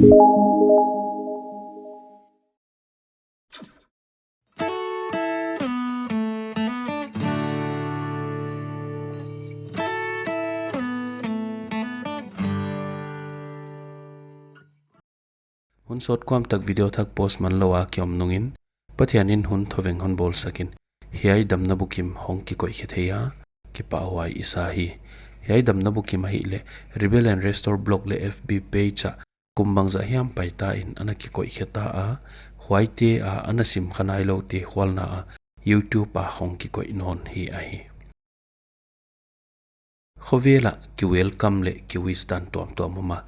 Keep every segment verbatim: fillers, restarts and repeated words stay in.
Hun sawt kuam tak video thak post man lou a ki om nungin, Pathian in hun thoveng hon bawlsak in, hiai damna bukim hong kikoih khe thei a, kipahhuai i sa hi. Hiai damna bukim ahihleh, Rebuild and Restore blog leh F B page ah kum bangzah hiam paita in ana kikoih khe ta a, huaite a ana sim kha nailoute khualna a YouTube ah hong kikoih nawn hi ahi. Khovel ah ki welcome leh ki wish dan tuamtuam om a,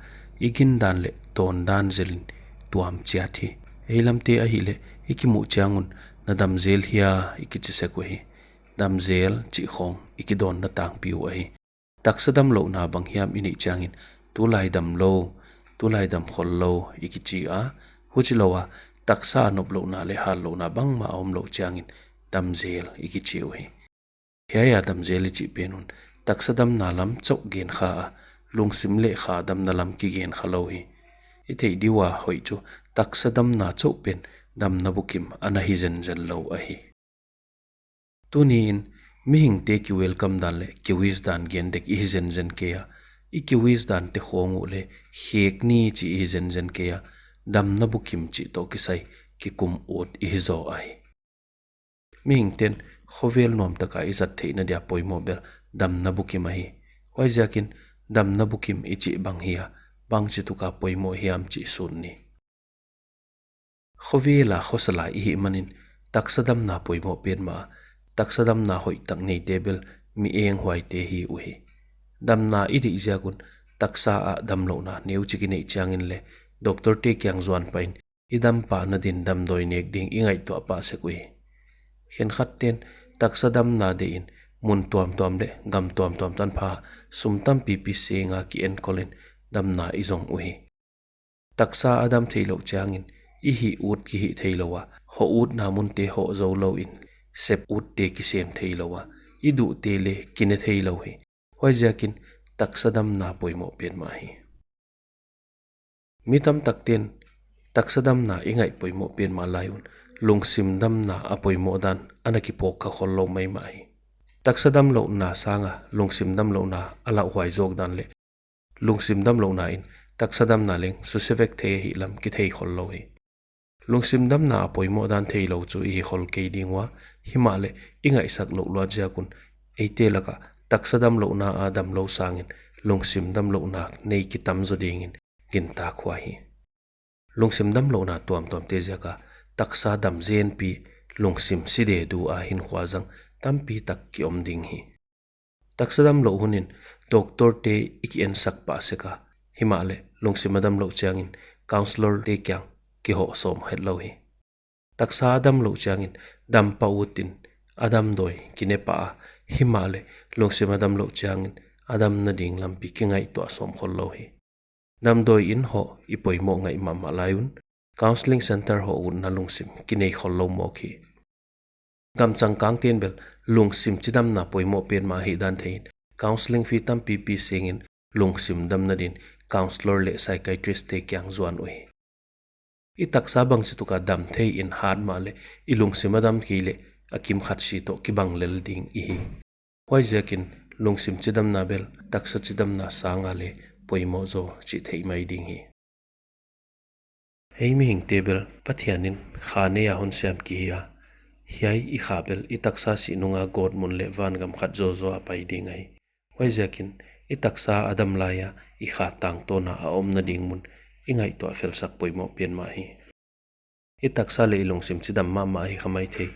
i gin dan leh tawn dan zel in tuam chiat hi. Ei lamte ahihleh, i kimuh chiang un na dam zel hia i kichi sek uhi. Dam zel chih khawng i kidawnna tangpi uh ahi. Taksa damlouhna bang hiam i neih chiangin, tulai damlou, tulai dam khollou i kichi a, huchilou a, taksa a noplouhna leh hatlouhna bangmah a omlouh chiangin, dam zel i kichi uhi. Hiai a dam zel i chih pen un, taksa damna lam chauh gen kha a, lungsim leh kha damna lam kigen kha lou hi. I theih diua hoih chu, taksa damna chauh pen damna bukim ana hi zenzen lou ahi. Tuniin, mihingte ki welcome dan leh ki wish dan gen dek i hi zenzen kei a, i ki wish dante khawng uh leh khek ni chih i hi zenzen kei a, damna bukim chih toh kisai kikum ut i hi zaw ahi. Mihingten khovel nuam taka i zat theihna dia poimoh bel damna bukim ahi. Huaiziakin damna bukim i chih bang hia, bangchituk a poimoh hiam chih sut ni. Khovel a khosa lai i hih manin, taksa damna poimoh petmah a, taksa damna hoihtak neite bel mi enghuaite hi uhi. Damna i deih ziak un, taksa a damlouhna neuchik i neih chiangin leh, doctorte kiang zuan pahin, i dam pahna din damdawi nek ding i ngaihtuah pah sek uhi. Khenkhatten, taksa damna deihin, mun tuamtuam leh gam tuamtuam tanpha, sum tampipi seng a ki enkolin, damna i zong uhi. Taksa a dam theihlouh chiangin, i hih ut kihih theilou a, hoh utna munte hoh zoulou in, sep utte kisem theilou a, i duhte leh kine theilou hi. Huaiziakin, taksa damna poimoh petmah hi. Mi tamtakten, taksa damna i ngaih poimoh petmah lai un, lungsim damna a poimoh dan ana kiphawk kha khollou maimah hi. Taksa damlouhna sanga, lungsim damlouhna a lauhuai zawk dan leh, lungsim damlouhna in, taksa damna leng suse vek thei ahihlam kithei khollou hi. Lungsim damna a poimoh dan theilou chu i hi khol kei ding ua, himahleh i ngaihsak louh luat ziak un, eite laka taksa damlouhna a damlou sangin, lungsim damlouhna nei kitam zaw dingin gintak huai hi. Lungsim damlouhna tuamtuamte ziaka, taksa dam zenpi, lungsim si dedu a hinkhua zang tampi tak ki om ding hi. Taksa damlouh hunin, doctorte i ki ensak pah sek a, himahleh, lungsim a damlouh chiangin, counsellorte kiang kihoh sawm hetlou hi. Taksa a damlouh chiangin, dam pah utin, a damdawi kine pah a, himahleh, lungsim a damlouh chiangin, a damna ding lampi kingaihtuah sawm khollou hi. Damdawi in hoh i poimoh ngaih mahmah lai un, counselling centre hoh utna lungsim kinei khollou mawk hi. Gam changkangten bel lungsim chidamna poimoh petmah ahihdan theiin, counselling fee tampipi sengin lungsim damna din counsellor leh psychiatristte kiang zuan uhi. I taksa bangchituk a dam theiin hat mahleh, i lungsim a dam kei leh, a kimkhat si toh kibang lel ding i hi. Huaiziakin, lungsim chidamna bel, taksa chidamna sanga leh poimoh zaw chih theih mai ding hi. Ei mihingte bel, Pathianin kha neia hon siam ki hi a, hiai i kha bel i taksa sih nunga gawtmun leh vangam khat zawzaw a pai ding ahi. Huaiziakin, i taksa a dam laia i kha tangtawna a omna ding mun i ngaihtuah felsak poimoh petmah hi. I taksa leh i lungsim chidam mahmah ahi kha maithei.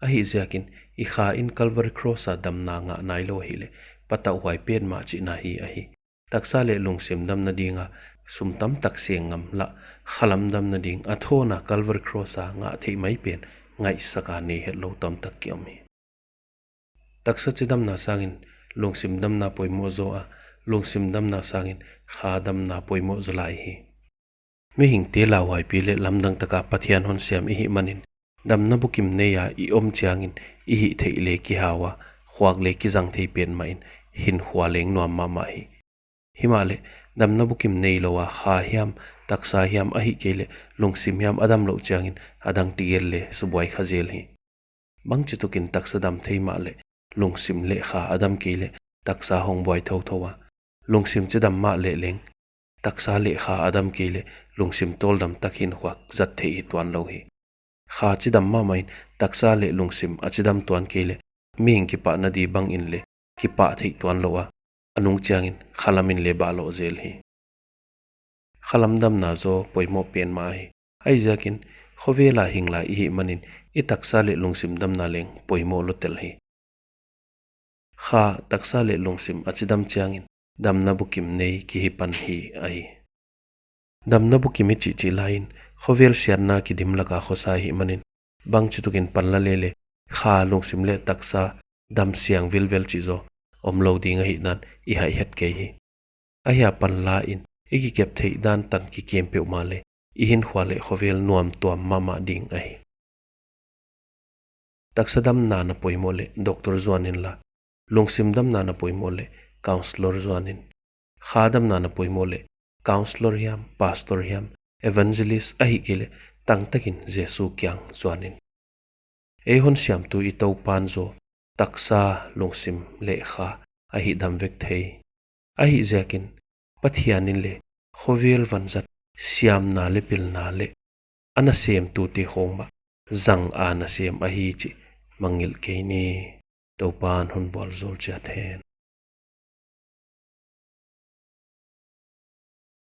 Ahihziakin, i kha in Calvary Cross a damna ngah nailou ahihleh, patauhuai petmah chihna hi ahi. Taksa leh lungsim damna dinga, sum tamtak seng ngam lah, khalam damna ding a thawna Calvary Cross a ngah theih mai pen, ngaihsak a nei hetlou tamtak ki om hi. Taksa chidamna sangin, lungsim damna poimoh zaw a, lungsim damna sangin, kha damna poimoh zaw lai hi. Mihingte lauhuaipi leh lamdang taka Pathian hon siam i hih manin, damna bukim neia i om chiangin i hih theih leh kihau a, khuak leh kizang thei petmahin hinkhua leng nuam mahmah hi. Himahleh, Damna bukim neilou a kha hiam, taksa hiam ahihkeileh lungsim hiam a damlouh chiangin a dang tegel leng subuai kha zel hi. Bangchitukin taksa dam thei mahleh lungsim leh kha a dam keileh taksa hong buai thouthou a, lungsim chidam mahleh leng taksa leh kha a dam keileh lungsim tawldam tak hinkhua zat theih hi tuanlou hi. Kha chidam mahmah in taksa leh lungsim a chidam tuan keileh mihing kipahna di bangin leng kipah theih tuanlou a, a nung chiangin khalam in leng bahloh zel hi. Khalam damna zaw poimoh pen mah ahi. Ahihziakin khovel a hing lai i hih manin i taksa leh lungsim damna leng poimoh lua tel hi. Kha, taksa leh lungsim a chidam chiangin damna bukim nei kihi pan hi ahi. Damna bukim i chihchih laiin khovel siatna kidim laka khosa i hih manin bangchitukin panla leleng kha, lungsim leh taksa dam siang vilvel chih zaw omlou ding ahihdan i haihet kei hi. Ahia, panla in i kikep theihdan tan kikem peuhmah leng i hinkhua leh khovel nuamtuam mahmah ding ahi. Taksa damna na poimoh leh doctor zuan inla, lungsim damna na poimoh leh counsellor zuan in. Kha damna na poimoh leh counsellor hiam, pastor hiam, evangelist ahihkeileh tangtakin Jesu kiang zuan in. Ei hon siamtu i Toupan zaw taksa, lungsim leh kha a hihdam vek thei. Ahihziakin Pathian in leng khovel vanzat siamna leh pilna leh a nasemtute khawng mah zang a nasem ahi chih mangngilh kei ni. Toupan hon vualzawl chiat hen.